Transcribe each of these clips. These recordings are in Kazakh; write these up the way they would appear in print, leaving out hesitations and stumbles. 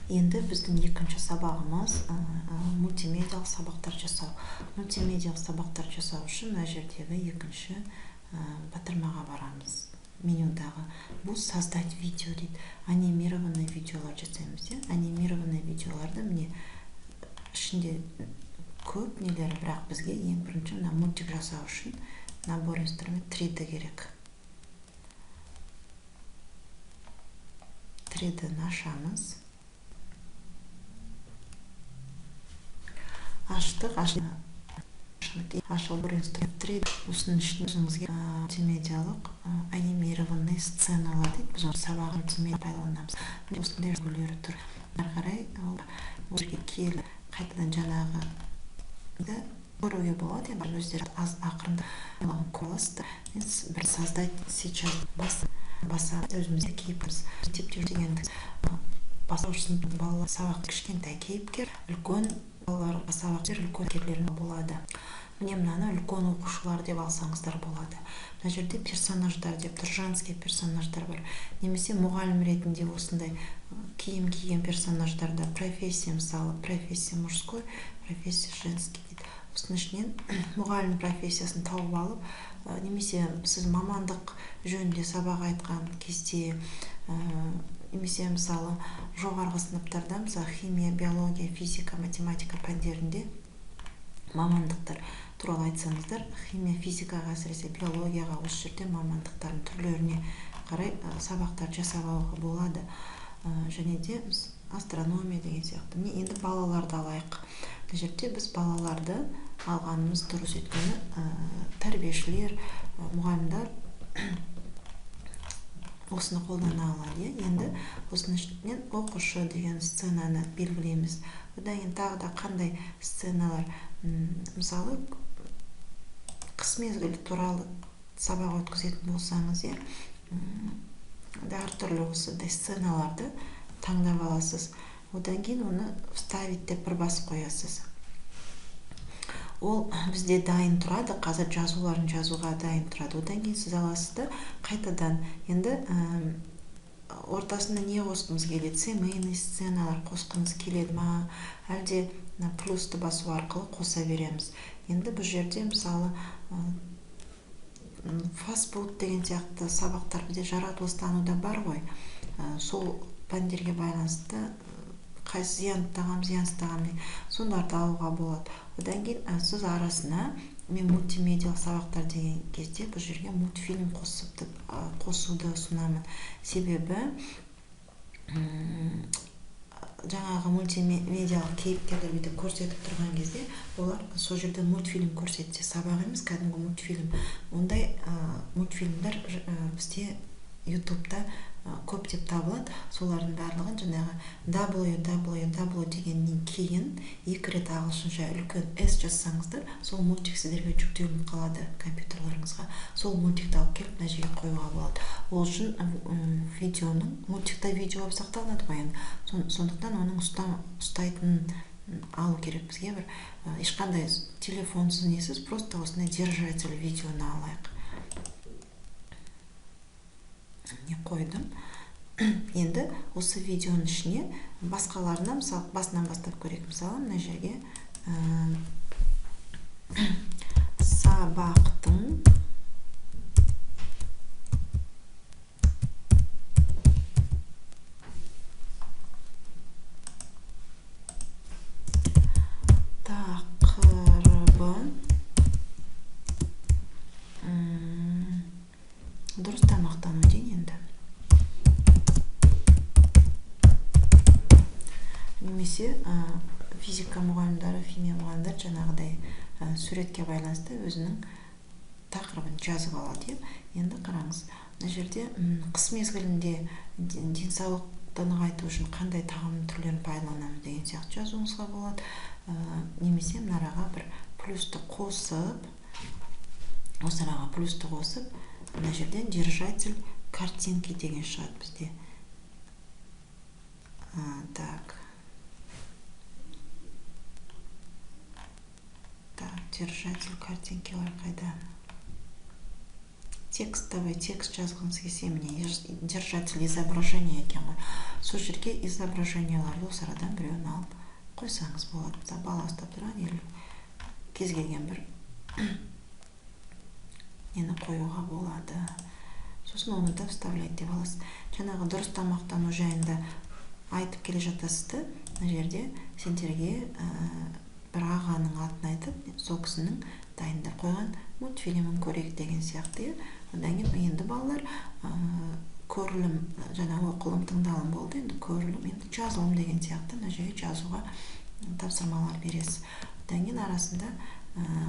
Енді біздің екінші сабағымыз мультимедиалық сабақтар жасау. Мультимедиалық сабақтар жасау үшін мына жердегі екінші батырмаға барамыз. Менюдағы бұл создать видео дейді. Анимированный видеолар жасаймыз, иә? Анимированный видеоларды міне ішінде көп нелері, бірақ бізге ең бірінші мына мультик жасау үшін набор инструмент 3D керек. 3D-ні ашамыз. Аштық, ашылды инструмент 3D. Осының ішінде өзіңізге мультимедиалық анимированный сценалар дейді. Біз оны сабақ мультимедиа пайдаланамыз. Осындай үлгілері тұр. Ары қарай ол жерге келіп қайтадан жаңағы көруге болады. Енді өздері аз ақырында аласыздар. Мен бір создать сейчас баса өзімізге кейіпкеріміз мектепте дегенді бастауыш сыныптың балалар сабақ кішкентай кейіпкер, үлкен балалар сабақ үлкен кейіпкерлер болады. Міне мынаны үлкен оқушылар деп алсаңыздар болады. Мына жерде персонаждар деп тұр, женский персонаждар бар. Немесе мұғалім ретінде осындай киім киген персонаждарда профессия, мысалы, профессия мужской, профессия женский дейді. Осының ішінен мұғалім профессиясын тауып алып, немесе сіз мамандық жөнінде сабақ айтқан кезде, немесе мысалы жоғарғы сыныптарда, мысалы химия, биология, физика, математика пәндерінде мамандықтар туралы айтсаңыздар, химия, физикаға, әсіресе биологияға осы жерде мамандықтардың түрлеріне қарай сабақтар жасап алуға болады. Және де астрономия деген сияқты. Міне енді балаларды алайық. Мына жерде біз балаларды алғанымыз дұрыс, өйткені тәрбиешілер, мұғалімдер осыны қолдана алады. Енді осының ішінен оқушы деген сценаны белгілейміз. Одан кейін тағы да қандай сценалар, мысалы қыс мезгілі туралы сабақ өткізетін болсаңыз, иә, әртүрлі осындай сценаларды таңдап аласыз. Одан кейін оны вставить деп бір басып қоясыз. Ол бізде дайын тұрады, қазір жазуларын жазуға дайын тұрады. Одан кейін сіз аласыз да қайтадан енді ортасында не қосқыңыз келеді? Семейный сценалар қосқыңыз келеді ма? Әлде плюсты басу арқылы қоса береміз. Енді бұл жерде мысалы фастфуд деген сияқты сабақтар бізде жаратылыстануда бар ғой. Сол пәндерге байланысты қайсы зиянды тағам, зиянсыз тағам деген сондарды алуға болады. Одан кейін сіз арасына мен мультимедиалық сабақтар деген кезде бұл жерге мультфильм қосуды ұсынамын. Себебі жаңағы мультимедиалық кейіпкерлер бүйтіп көрсетіп тұрған кезде олар сол жерде мультфильм көрсетсе, сабақ емес, кәдімгі мультфильм. Ондай мультфильмдер бізде ютубта көптеп табылады. Солардың барлығын жаңағы www дегеннен кейін екі рет ағылшынша үлкен S жазсаңыздар, сол мультик сіздерге жүктеліп қалады компьютерлеріңізға. Сол мультикті алып келіп мына жерге қоюға болады. Ол үшін видеоның, мультикта видео болып сақталынады ғой енді. Сондықтан оның ұстайтынын алу керек бізге. Бір ешқандай телефонсыз, несіз, просто осындай держатель видеоны алайық. Не қойдым. Енді осы видеоның ішіне басқаларына, мысалы, басынан бастап көрейік. Мысалы, мына жерге сабақтың тақырыбы дұрыс тамақтану дейін енді. Немесе физика мұғалімдері, химия мұғалімдері жаңағыдай суретке байланысты өзінің тақырыбын жазып алады. Енді қараңыз, мына жерде қыс мезгілінде денсаулықты нығайту үшін қандай тағам түрлерін пайдаланамыз деген сияқты жазуыңызға болады. Немесе мына араға бір плюсті қосып, осы араға плюсті қосып, мына жерден держатель картинки деген шығады бізде. Так. Так, держатель картинкилар қайда? Текстовый текст жазғыңыз келсе, міне, держатель изображения екен ғой, сол жерге изображенияларды осы арадан біреуін алып қойсаңыз болады. Мысалы, бала ұстап тұрған или кез келген бір нені қоюға болады. Сосын оны да «вставлять» деп аласыз. Жаңағы дұрыс тамақтану жайында айтып келе жатасыз да, мына жерде сендерге бір ағаның атын айтып, сол кісінің дайындап қойған мультфильмін көрейік деген сияқты, иә. Одан кейін енді, балалар, көрілім, жаңа оқылым, тыңдалым болды, енді көрілім, енді жазылым деген сияқты мына жерге жазуға тапсырмалар бересіз. Одан кейін арасында: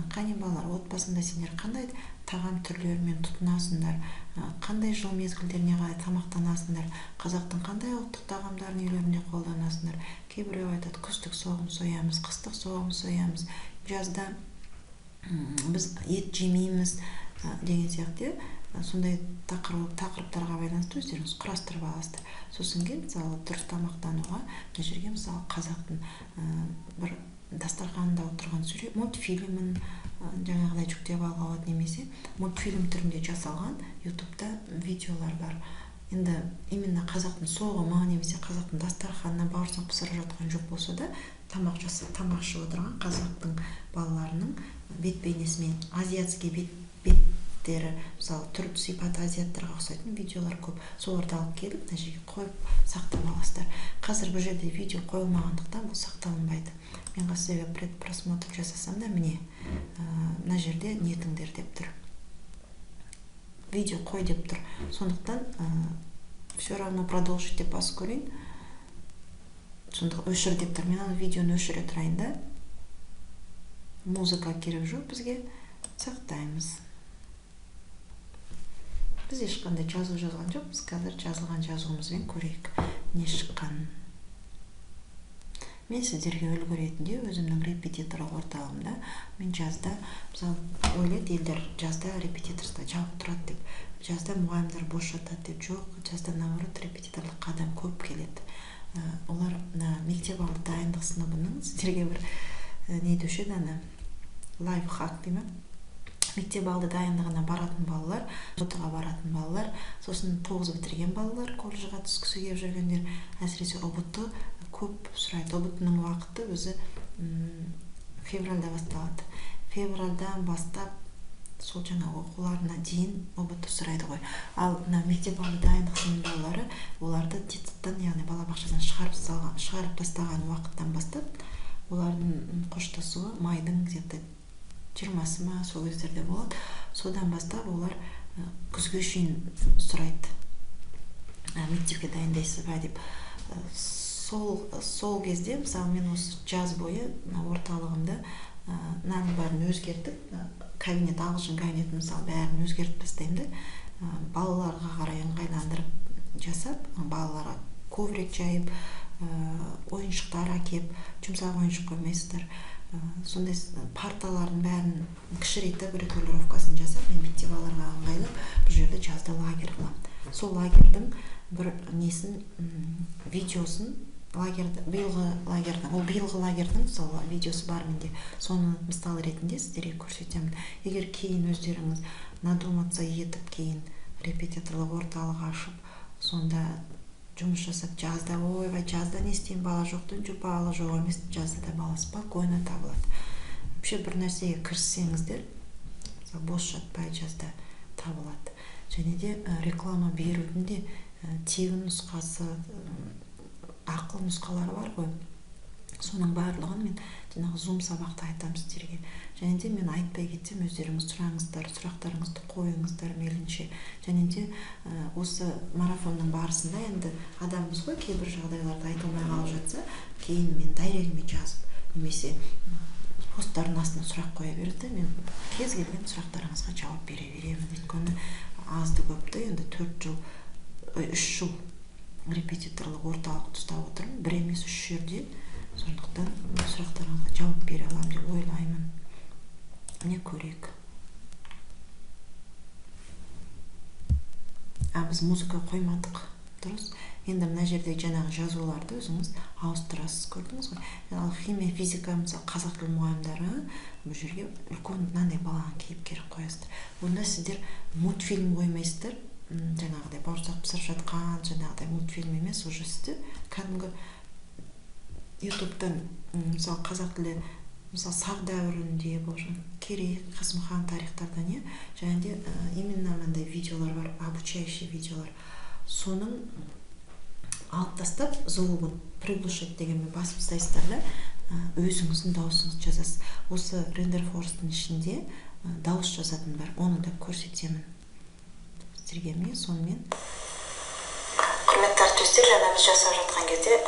«Қане, балалар, отбасында сендер қандай тағам түрлерімен тұтынасыңдар, қандай жыл мезгілдеріне қарай тамақтанасыңдар, қазақтың қандай ұлттық тағамдарын үйлерінде қолданасыңдар?» Кейбіреу айтады: «Күздік соғым соямыз, қыстық соғым соямыз, жазда біз ет жемейміз» деген сияқты, иә. Сондай тақырыптарға байланысты өздеріңіз құрастырып аласыздар. Сосын кейін, мысалы, дұрыс тамақтануға мына жерге, мысалы, қазақтың бір дастарханында отырған сурет мультфильмін жаңағыдай жүктеп алуға болады немесе мультфильм түрінде жасалған Ютубта видеолар бар. Енді именно қазақтың соғымы немесе қазақтың дастарханына бауырсақ пісіріп жатқан жоқ болса да, тамақ жасап, тамақ ішіп отырған қазақтың балаларының бет бейнесімен, азиатский беттері, мысалы, түр сипаты азиаттарға ұқсайтын видеолар көп. Соларды алып келіп, мына жерге қойып, сақтап аласыздар. Қазір бұл жерде видео қойылмағандықтан, бұл сақталынбайды. Мен қазір сіздерге предпросмотр жасасам да, міне, мына жерде нетіңдер деп тұр, видео қой деп тұр. Сондықтан все равно «продолжить» деп басып көрейін. Сондықтан өшір деп тұр. Мен ана видеоны өшіре тұрайын да. Музыка керек жоқ бізге. Сақтаймыз. Біз ешқандай жазу жазған жоқпыз. Қазір жазылған жазуымызбен көрейік не шыққанын. Мен сіздерге үлгі ретінде өзімнің репетиторлық орталығымда мен жазда, мысалы, ойлайды елдер, жазда репетиторство жабық тұрады деп, жазда мұғалімдер бос жатады деп. Жоқ, жазда, наоборот, репетиторлыққа адам көп келеді. Олар мына мектеп алды дайындық сыныбының, сіздерге бір не деуші еді, ана лайфхак дей ма, мектеп алды дайындығына баратын балалар, ҰБТ ға баратын балалар, сосын тоғыз бітірген балалар, колледжға түскісі келіп жүргендер, әсіресе ҰБТ көп сұрайды. ҰБТ ның уақыты өзі февральда басталады. Февральдан бастап сол жаңағы оқуларына дейін ҰБТ сұрайды ғой. Ал мына мектеп алды дайындық сыныбының балалары, оларды детсадтан, яғни балабақшадан шығарып салған, шығарып тастаған уақыттан бастап олардың қоштасуы майдың где-то 20-сы ма, сол кездерде болады. Содан бастап олар күзге шейін сұрайды, мектепке дайындайсыз ба деп. Сол кезде, мысалы, мен осы жаз бойы мына орталығымда мынаның бәрін өзгертіп, кабинет, ағылшын кабинетін, мысалы, бәрін өзгертіп тастаймын да, балаларға қарай ыңғайландырып жасап, балаларға коврик жайып, ойыншықтар әкеп, жұмсақ ойыншық қоймайсыздар, сондай парталардың бәрін кішірейтіп, регулировкасын жасап, мен мектеп балаларға ыңғайлап бұл жерде жазда лагерь қыламын. Сол лагерьдің бір несін, видеосын, лагерьді, биылғы лагерьдің, ол биылғы лагерьдің сол видеосы бар менде, соны мысал ретінде сіздерге көрсетемін. Егер кейін өздеріңіз надуматься етіп, кейін репетиторлық орталық ашып, сонда жұмыс жасап, жазда: «Ойбай, жазда не істеймін, бала жоқ» деп. Жоқ, бала жоқ емес, жазда да бала спокойно табылады. Вообще бір нәрсеге кіріссеңіздер, мысалы, бос жатпай, жазда табылады. Және де реклама берудің де тегін нұсқасы, ақылы нұсқалары бар ғой. Соның барлығын мен жаңағы Зум сабақта айтамын сіздерге. Және де мен айтпай кетсем, өздеріңіз сұраңыздар, сұрақтарыңызды қойыңыздар мейлінше. Және де осы марафонның барысында, енді адамбыз ғой, кейбір жағдайларда айта алмай қалып жатса, кейін мен директіме жазып немесе посттардың астына сұрақ қоя беріңіздер. Мен кез келген сұрақтарыңызға жауап бере беремін, өйткені азды көпті енді 4 жыл, 3 жыл репетиторлық орталықты ұстап отырмын, бір емес, үш жерде. Сондықтан сұрақтарыңызға жауап бере аламын деп ойлаймын. Міне, көрейік. А біз музыка қоймадық. Дұрыс. Енді мына жерде жаңағы жазуларды өзіңіз ауыстырасыз, көрдіңіз ғой. Ал химия, физика, мысалы, қазақ тілі мұғалімдері бұл жерге үлкен мынандай баланың кейіпкерін қоясыздар. Онда сіздер мультфильм қоймайсыздар, жаңағыдай бауырсақ пісіріп жатқан жаңағыдай мультфильм емес, уже сіздер кәдімгі Ютубтан, мысалы, қазақ тілі, мысалы, Сақ дәуірінде болып жатқан, Керей, Қасым хан тарихтардан, иә, және де именно мынандай видеолар бар, обучающий видеолар. Соның алып тастап, звугын «приглушить» дегенмен басып тастайсыздар да, өзіңіздің дауысыңызды жазасыз. Осы Renderforest-тың ішінде дауыс жазатын бар, оны да көрсетемін сіздерге. Міне, сонымен, Құрметті әріптестер, жаңа біз жасап жатқан кезде